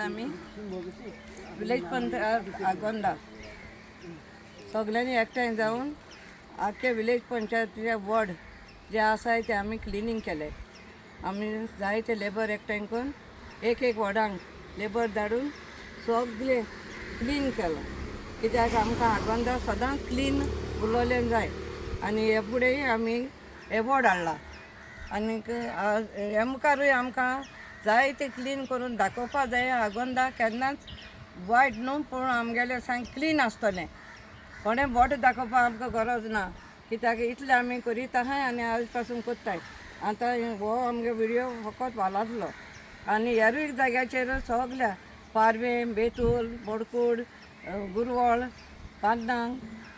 आमी विलेज पंचायत आगोंदा सगल्यांनी एकठांय जावन आख्खे विलेज पंचायतीचे वॉर्ड जे आसाय ते आमी क्लिनींग केले. आमी जायते लेबर एकठांय करून एक एक वॉर्डांक लेबर धाडून सगळें क्लीन केलां, कित्याक आमकां आगोंदा सदांच क्लीन उरलें जाय. आनी हे फुडेंय आमी एवॉर्ड हाडला आनीक हे मुखारूय आमकां जायते क्लीन करून दाखोवपा जाय. आगोंदा केन्नाच वायट न्हू, पूण आमगेलें सामकें क्लीन आसतलें. कोणें बोट दाखोवपाक आमकां गरज ना, कित्याक इतलें आमी करीत आहाय आनी आज पासून करताय. आतां हो आमगे विडियो फकत वालांतलो आनी हेरूय जाग्याचेर सगल्या पारवें, बेतूल, बोडकूड, गुरवळ, पान्नांग,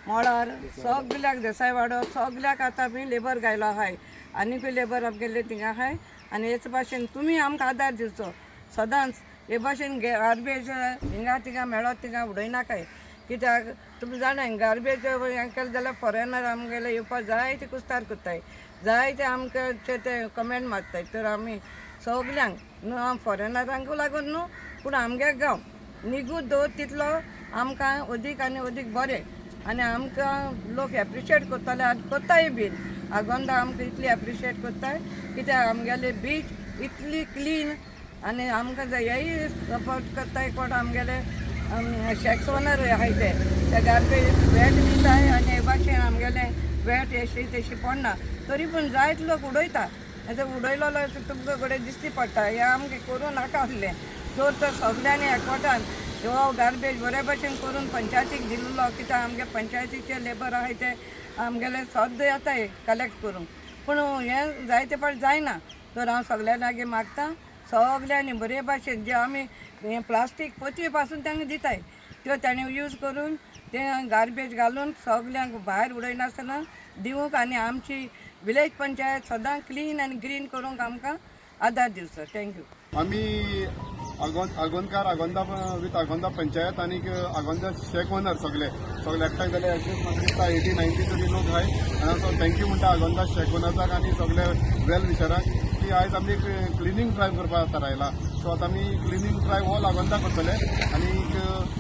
मोळार, सगल्याक, देसायवाडो, सगल्याक आतां आमी लेबर घायलो आहाय. आनीकूय लेबर आमगेले थिंगा आहाय. आनी हेच भाशेन तुमी आमकां आदार दिवचो सदांच. हे भाशेन गार्बेज हिंगा थिंगा मेळत थिंगा उडयनाकाय, कित्याक तुमी जाणाय, गार्बेज हें केलें जाल्यार फॉरेनर आमगेले येवपाक जायते कुस्तार करताय, जायते आमकां ते कमेंट मारताय. तर आमी सगल्यांक न्हू, फॉरेनरांकूय लागून न्हू, पूण आमगे गांव निगूत दवर तितलो आमकां अदीक आनी अदीक बरें आनी आमकां लोक एप्रिशिएट करतले आनी करताय बीन. आगोंदा आमकां इतली एप्रिशिएट करताय, कित्याक आमगेले बीच इतली क्लीन आनी आमकां हेय सपोर्ट करताय. कोण आमगेले शॅक्स ओनर आहाय ते ते गार्बेज वेट दिताय आनी हे भाशेन आमगेले वेट एशी तेशी पडना, तरी पूण जायत लोक उडयता. आतां उडयलेलो तुमकां कडेन दिश्टी पडटा. हें आमकां करूं नाका आसलें. चड तर सगल्यांनी एकवटान हो गार्बेज बरे भाशेन करून पंचायतीक दिल्लो, कित्याक आमगे पंचायतीचे लेबर आहाय ते आमगेले सद्दां येताय कलेक्ट करूंक, पूण हें जायते फावट जायना. तर हांव सगल्या लागीं मागता, सगल्यांनी बरे भाशेन जे आमी हें प्लास्टीक पोतये पासून तांकां दिताय, त्यो तांणी यूज करून ते गार्बेज घालून सगल्यांक भायर उडयनासतना दिवंक आनी आमची विलेज पंचायत सदां क्लीन आनी ग्रीन करूंक आमकां आदार दिवचो. Thank you. आमी आगोंदकार, आगोंदा विथ आगोंदा पंचायत आनी आगोंदा शेक ओनर सगळे सगळे एकठांय जाले. एटलीस्ट म्हाका दिसता 80-90 तरी लोक आहाय. आनी हांव thank you म्हणटा आगोंदा शेक ओनर्साक आनी सगळे वेल विशराक की आयज आमी क्लिनींग ड्रायव्ह करपाक थारायला. सो आतां आमी क्लिनींग ड्रायव्ह ऑल आगोंदा करतले आनी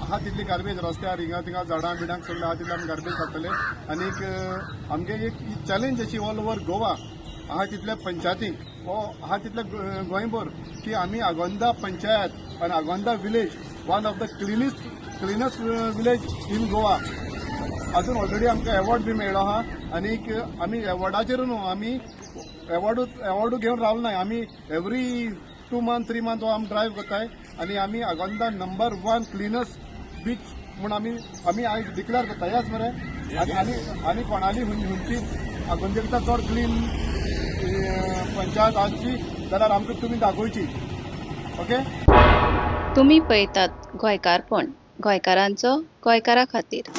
आहा तितली गार्बेज रस्त्यार, हिंगा थिंगा, झाडां बिडांक सगळे आहा तितले आमी गार्बेज काडटले. आनीक आमगे एक चॅलेंज अशी ऑल ओवर गोवा आहा तितल्या पंचायतींक वो आहा तितल्या गोंयभर की आमी आगोंदा पंचायत आनी Agonda village one of the cleanest village in Goa. अजून ऑलरेडी आमकां एवॉर्ड बी मेळ्ळो आहा. आनीक आमी एवॉर्डाचेर न्हू, आमी एवॉर्डू घेवन रावले ना. आमी एवरी 2 मंथ, 3 मंथ हो आमी ड्रायव्ह करताय आनी आमी आगोंदा नंबर वन क्लिनस्ट बीच म्हूण आमी आमी आयज डिक्लेअर करता. येस मरे? आनी आनी आनी कोणाली हुंची आगोंदेकता चड क्लीन पंचायत आसची जाल्यार आमकां तुमी दाखोवची. ओके. तुमी पळयतात गोंयकारपण, गोंयकारांचो गोंयकारा खातीर.